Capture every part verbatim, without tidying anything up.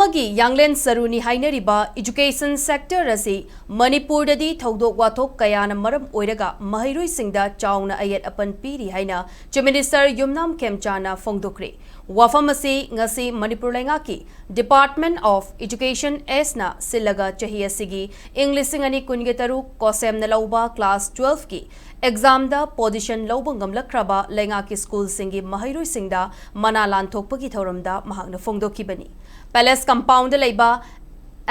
ꯑꯃꯒꯤ ꯌꯥꯡꯂꯦꯟ ꯁꯔꯨꯅꯤ ꯍꯥꯏꯅꯔꯤꯕ education sector ꯑꯁꯤ ꯃꯅꯤꯄꯨꯔꯗꯗꯤ ꯊꯧꯗꯣꯛ ꯋꯥꯊꯣꯛ ꯀꯌꯥꯅ ꯃꯔꯝ ꯑꯣꯏꯔꯒ ꯃꯍꯩꯔꯣꯏꯁꯤꯡꯗ ꯆꯥꯎꯅ ꯑꯌꯦꯠ ꯑꯄꯟ ꯄꯤꯔꯤ ꯍꯥꯏꯅ Chief Minister ꯌꯨꯝꯅꯥꯝ ꯈꯦꯝꯆꯥꯅ ꯐꯣꯡꯗꯣꯛꯈ꯭ꯔꯦ꯫ ꯋꯥꯐꯝ ꯑꯁꯤ ꯉꯁꯤ ꯃꯅꯤꯄꯨꯔ ꯂꯩꯉꯥꯛꯀꯤ Department of Education ꯑꯦꯁꯅ ꯁꯤꯜꯂꯒ ꯆꯍꯤ ꯑꯁꯤꯒꯤ ꯏꯪ ꯂꯤꯁꯤꯡ ꯑꯅꯤ ꯀꯨꯟꯒ ꯇꯔꯨꯛ ꯀꯣꯁꯦꯝꯅ ꯂꯧꯕ class twelveꯀꯤ examꯗ position ꯂꯧꯕ ꯉꯝꯂꯛꯈ꯭ꯔꯕ ꯂꯩꯉꯥꯛꯀꯤ schoolꯁꯤꯡꯒꯤ ꯃꯍꯩꯔꯣꯏꯁꯤꯡꯗ ꯃꯅꯥ ꯂꯥꯟꯊꯣꯛꯄꯒꯤ ꯊꯧꯔꯝꯗ ꯃꯍꯥꯛꯅ ꯐꯣꯡꯗꯣꯛꯈꯤꯕꯅꯤ꯫ Palace compoundꯗ ꯂꯩꯕ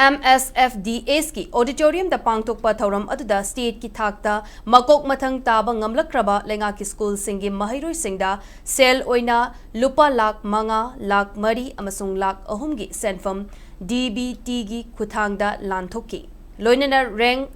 M S F D Sꯀꯤ auditoriumꯗ ꯄꯥꯡꯊꯣꯛꯄ ꯊꯧꯔꯝ ꯑꯗꯨꯗ stateꯀꯤ ꯊꯥꯛꯇ ꯃꯀꯣꯛ ꯃꯊꯪ ꯇꯥꯕ ꯉꯝꯂꯛꯈ꯭ꯔꯕ ꯂꯩꯉꯥꯛꯀꯤ schoolꯁꯤꯡꯒꯤ ꯃꯍꯩꯔꯣꯏꯁꯤꯡꯗ ꯁꯦꯜ ꯑꯣꯏꯅ ꯂꯨꯄꯥ ꯂꯥꯈ ꯃꯉꯥ, ꯂꯥꯈ ꯃꯔꯤ ꯑꯃꯁꯨꯡ ꯂꯥꯈ ꯑꯍꯨꯝꯒꯤ ꯁꯦꯟꯐꯝ D B Tꯒꯤ ꯈꯨꯠꯊꯥꯡꯗ ꯂꯥꯟꯊꯣꯛꯈꯤ꯫ ꯂꯣꯏꯅꯅ rank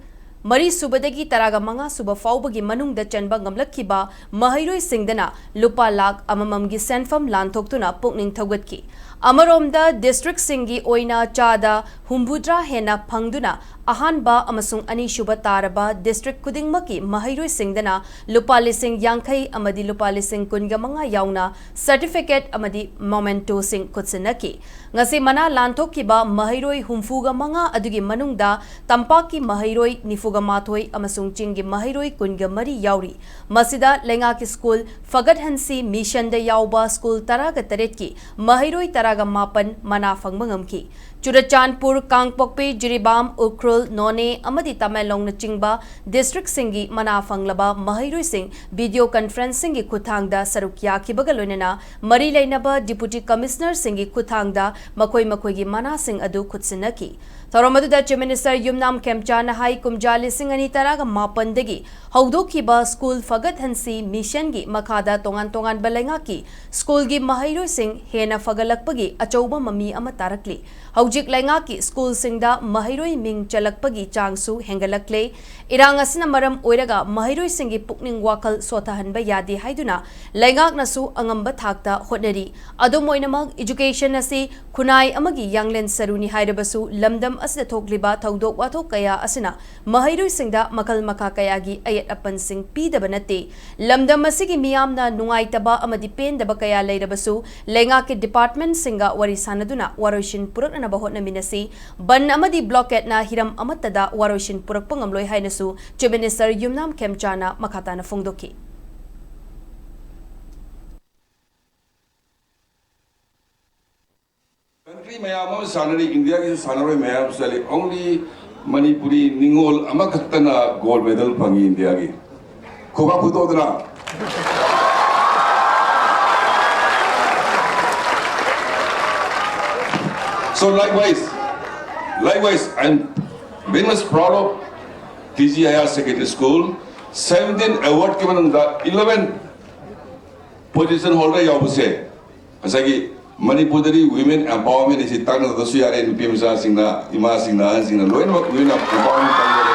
ꯃꯔꯤ ꯁꯨꯕꯗꯒꯤ ꯇꯔꯥꯒ ꯃꯉꯥ ꯁꯨꯕ ꯐꯥꯎꯕꯒꯤ ꯃꯅꯨꯡꯗ ꯆꯟꯕ ꯉꯝꯂꯛꯈꯤꯕ ꯃꯍꯩꯔꯣꯏꯁꯤꯡꯗꯅ ꯂꯨꯄꯥ ꯂꯥꯈ ꯑꯃꯃꯝꯒꯤ ꯁꯦꯟꯐꯝ ꯂꯥꯟꯊꯣꯛꯇꯨꯅ ꯄꯨꯛꯅꯤꯡ ꯊꯧꯒꯠꯈꯤ꯫ ꯑꯃꯔꯣꯝꯗ, districtꯁꯤꯡꯒꯤ ꯑꯣꯏꯅ ꯆꯥꯗ ꯍꯨꯝꯐꯨꯇꯔꯥ ꯍꯦꯟꯅ ꯐꯪꯗꯨꯅ ꯑꯍꯥꯟꯕ ꯑꯃꯁꯨꯡ ꯑꯅꯤꯁꯨꯕ ꯇꯥꯔꯕ district ꯈꯨꯗꯤꯡꯃꯛꯀꯤ ꯃꯍꯩꯔꯣꯏꯁꯤꯡꯗꯅ ꯂꯨꯄꯥ ꯂꯤꯁꯤꯡ ꯌꯥꯡꯈꯩ ꯑꯃꯗꯤ ꯂꯨꯄꯥ ꯂꯤꯁꯤꯡ ꯀꯨꯟꯒ ꯃꯉꯥ ꯌꯥꯎꯅ certificate ꯑꯃꯗꯤ mementoꯁꯤꯡ ꯈꯨꯠꯁꯤꯟꯅꯈꯤ꯫ ꯉꯁꯤ ꯃꯅꯥ ꯂꯥꯟꯊꯣꯛꯈꯤꯕ ꯃꯍꯩꯔꯣꯏ ꯍꯨꯝꯐꯨꯒ ꯃꯉꯥ ꯑꯗꯨꯒꯤ ꯃꯅꯨꯡꯗ ꯇꯝꯄꯥꯛꯀꯤ ꯃꯍꯩꯔꯣꯏ ꯅꯤꯐꯨꯒ ꯃꯥꯊꯣꯏ ꯑꯃꯁꯨꯡ ꯆꯤꯡꯒꯤ ꯃꯍꯩꯔꯣꯏ ꯀꯨꯟꯒ ꯃꯔꯤ ꯌꯥꯎꯔꯤ꯫ ꯃꯁꯤꯗ ꯂꯩꯉꯥꯛꯀꯤ school ꯐꯒꯠꯍꯟꯁꯤ missionꯗ ꯌꯥꯎꯕ school ꯇꯔꯥꯒ ꯇꯔꯦꯠꯀꯤ ꯃꯍꯩꯔꯣꯏ ꯇꯔꯥꯒ ꯃꯥꯄꯟ ꯃꯅꯥ ꯐꯪꯕ ꯉꯝꯈꯤ꯫ ꯆꯨꯔꯆꯥꯟꯄꯨꯔ, ꯀꯥꯡꯄꯣꯛꯄꯤ, ꯖꯤꯔꯤꯕꯥꯝ, ꯎꯈ꯭ꯔꯨꯜ, ꯅꯣꯅꯦ ꯑꯃꯗꯤ ꯇꯃꯦꯡꯂꯣꯡꯅꯆꯤꯡꯕ districtꯁꯤꯡꯒꯤ ꯃꯅꯥ ꯐꯪꯂꯕ ꯃꯍꯩꯔꯣꯏꯁꯤꯡ video conferencingꯒꯤ ꯈꯨꯠꯊꯥꯡꯗ ꯁꯔꯨꯛ ꯌꯥꯈꯤꯕꯒ ꯂꯣꯏꯅꯅ ꯃꯔꯤ ꯂꯩꯅꯕ Deputy Commissionerꯁꯤꯡꯒꯤ ꯈꯨꯠꯊꯥꯡꯗ ꯃꯈꯣꯏ ꯃꯈꯣꯏꯒꯤ ꯃꯅꯥꯁꯤꯡ ꯑꯗꯨ ꯈꯨꯠꯁꯤꯟꯅꯈꯤ꯫ ꯊꯧꯔꯝ ꯑꯗꯨꯗ Chief Minister ꯌꯨꯝꯅꯥꯝ ꯈꯦꯝꯆꯥꯅ ꯍꯥꯏ, ꯀꯨꯝꯖꯥ ꯂꯤꯁꯤꯡ ꯑꯅꯤ ꯇꯔꯥꯒ ꯃꯥꯄꯟꯗꯒꯤ ꯍꯧꯗꯣꯛꯈꯤꯕ school ꯐꯒꯠꯍꯟꯁꯤ missionꯒꯤ ꯃꯈꯥꯗ ꯇꯣꯉꯥꯟ ꯇꯣꯉꯥꯟꯕ ꯂꯩꯉꯥꯛꯀꯤ schoolꯒꯤ ꯃꯍꯩꯔꯣꯏꯁꯤꯡ ꯍꯦꯟꯅ ꯐꯒꯠꯂꯛꯄꯒꯤ ꯑꯆꯧꯕ ꯃꯃꯤ ꯑꯃ ꯇꯥꯔꯛꯂꯤ꯫ ꯍꯧꯖꯤꯛ ꯂꯩꯉꯥꯛꯀꯤ schoolꯁꯤꯡꯗ ꯃꯍꯩꯔꯣꯏ ꯃꯤꯡ ꯆꯜꯂꯛꯄꯒꯤ ꯆꯥꯡꯁꯨ ꯍꯦꯟꯒꯠꯂꯛꯂꯦ꯫ ꯏꯔꯥꯡ ꯑꯁꯤꯅ ꯃꯔꯝ ꯑꯣꯏꯔꯒ ꯃꯍꯩꯔꯣꯏꯁꯤꯡꯒꯤ ꯄꯨꯛꯅꯤꯡ ꯋꯥꯈꯜ ꯁꯣꯊꯍꯟꯕ ꯌꯥꯗꯦ ꯍꯥꯏꯗꯨꯅ ꯂꯩꯉꯥꯛꯅꯁꯨ ꯑꯉꯝꯕ ꯊꯥꯛꯇ ꯍꯣꯠꯅꯔꯤ꯫ ꯑꯗꯨꯝ ꯑꯣꯏꯅꯃꯛ, education ꯑꯁꯤ ꯈꯨꯟꯅꯥꯏ ꯑꯃꯒꯤ ꯌꯥꯡꯂꯦꯟ ꯁꯔꯨꯅꯤ ꯍꯥꯏꯔꯕꯁꯨ, ꯂꯝꯗꯝ ꯑꯁꯤꯗ ꯊꯣꯛꯂꯤꯕ ꯊꯧꯗꯣꯛ ꯋꯥꯊꯣꯛ ꯀꯌꯥ ꯑꯁꯤꯅ ꯃꯍꯩꯔꯣꯏꯁꯤꯡꯗ ꯃꯈꯜ ꯃꯈꯥ ꯀꯌꯥꯒꯤ ꯑꯌꯦꯠ ꯑꯄꯟꯁꯤꯡ ꯄꯤꯗꯕ ꯅꯠꯇꯦ꯫ ꯂꯝꯗꯝ ꯑꯁꯤꯒꯤ ꯃꯤꯌꯥꯝꯅ ꯅꯨꯡꯉꯥꯏꯇꯕ ꯑꯃꯗꯤ ꯄꯦꯟꯗꯕ ꯀꯌꯥ ꯂꯩꯔꯕꯁꯨ, ꯂꯩꯉꯥꯛꯀꯤ departmentꯁꯤꯡ ꯁꯤꯡꯒ ꯋꯥꯔꯤ ꯁꯥꯟꯅꯗꯨꯅ ꯋꯥꯔꯣꯏꯁꯤꯟ ꯄꯨꯔꯛꯅꯅꯕ ꯍꯣꯠꯅꯃꯤꯟꯅꯁꯤ꯫ ꯕꯟ ꯑꯃꯗꯤ ꯕ꯭ꯂꯣꯀꯦꯠꯅ ꯍꯤꯔꯝ ꯑꯃꯠꯇꯗ ꯋꯥꯔꯣꯏꯁꯤꯟ ꯄꯨꯔꯛꯄ ꯉꯝꯂꯣꯏ ꯍꯥꯏꯅꯁꯨ Chief Minister ꯌꯨꯝꯅꯥꯝ ꯈꯦꯝꯆꯥꯅ ꯃꯈꯥ ꯇꯥꯅ ꯐꯣꯡꯗꯣꯛꯈꯤ꯫ Country ꯃꯌꯥꯝ ꯑꯃ ꯁꯥꯟꯅꯔꯤ, ꯏꯟꯗꯤꯌꯥꯒꯤꯁꯨ ꯁꯥꯟꯅꯔꯣꯏ ꯃꯌꯥꯝ ꯆꯠꯂꯤ, only ꯃꯅꯤꯄꯨꯔꯤ ꯅꯤꯉꯣꯜ ꯑꯃꯈꯛꯇꯅ gold medal ꯐꯪꯉꯤ ꯏꯟꯗꯤꯌꯥꯒꯤ꯫ ꯈꯨꯕꯥꯛ ꯐꯨꯗꯣꯛꯇꯅ꯫ So likewise, likewise, I'm very much proud of T G Higher Secondary School, seventeen award ꯀꯤ ꯃꯅꯨꯡꯗ eleven position holder ꯌꯥꯎꯕꯁꯦ, ꯉꯁꯥꯏꯒꯤ ꯃꯅꯤꯄꯨꯔꯗꯗꯤ women empowerment ꯑꯁꯤ ꯇꯥꯟꯅꯗ꯭ꯔꯁꯨ ꯌꯥꯔꯦ, ꯅꯨꯄꯤ ꯃꯆꯥꯁꯤꯡꯅ, ꯏꯃꯥꯁꯤꯡꯅ, ꯑꯍꯟꯁꯤꯡꯅ ꯂꯣꯏꯅꯃꯛ women empowerment ꯇꯧꯕ꯫